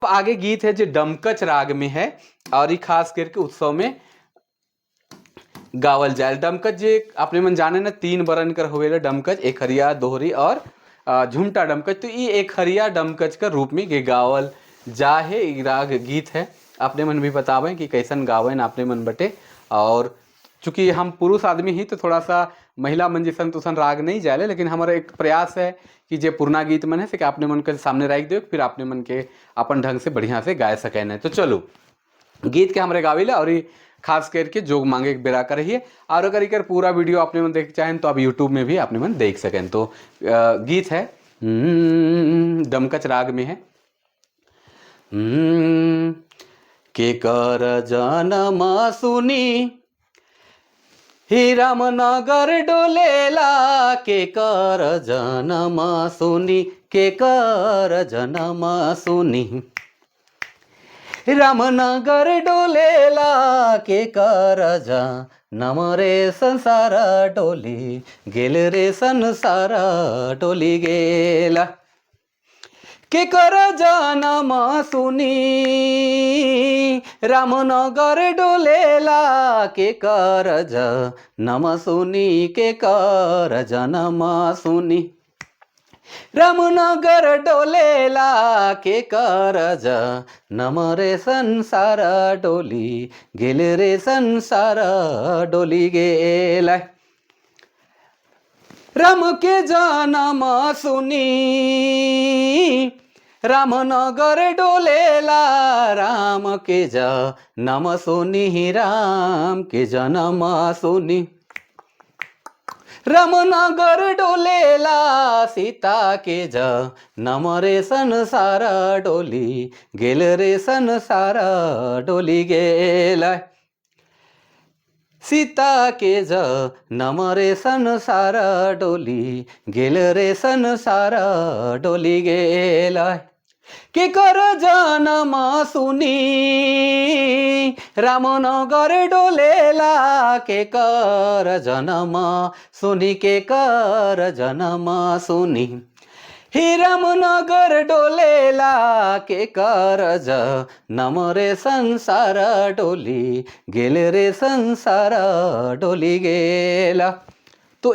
आगे गीत है जो डमकच राग में है और ये खास करके उत्सव में गावल जाए। डमकच जे अपने मन जाने ना, तीन बरन कर होवेला डमकच, एक हरिया, दोहरी और झुमटा डमकच। तो ये एक हरिया डमकच का रूप में ये गावल जा है, ई राग गीत है। अपने मन भी बतावें कि कैसन गावें अपने मन बटे। और चूंकि हम पुरुष आदमी ही तो थोड़ा सा महिला मन जैसन तुसन राग नहीं जाले, लेकिन हमारा एक प्रयास है कि जे पुरना गीत मन है से कि अपने मन के सामने रख दो, फिर अपने मन के अपन ढंग से बढ़िया से गाय सके न। तो चलो गीत के हमारे गावेला और ये खास करके जोग मांगे के बेरा कर रही है। और अगर एकर पूरा वीडियो अपने मन देख चाहें तो आप यूट्यूब में भी अपने मन देख सकें। तो गीत है डमकच राग में है। के कर जनम सुनी ही रामनगर डोलेला, के कर जनम सुनी, के कर जनम सुनी रामनगर डोलेला, के कर जनम रे संसार डोली गेल रे, संसार डोली गेला। के कर जनम सुनी रामनगर डोलेला, के कर जनम सुनी, के कर जनम सुनी रामनगर डोलेला, के कर जनम रे संसार डोली गेल रे, संसार डोली गेला। राम के जनम सुनी रामनगर डोलेला, राम के जनम सुनी, राम के जनम सुनी रामनगर डोलेला, सीता के जनम रे संसार डोली गेल रे, संसार डोली गेला। सीता के जनम रे संसार डोली गेल रे, संसार डोली गेला। के कर जनम सुनी रामनगर डोलेला, के कर जनम सुनी, के कर जनम सुनी ही रामनगर डोलेला, के कर जनम रे संसार डोली गेल रे, संसार डोली गेला। तो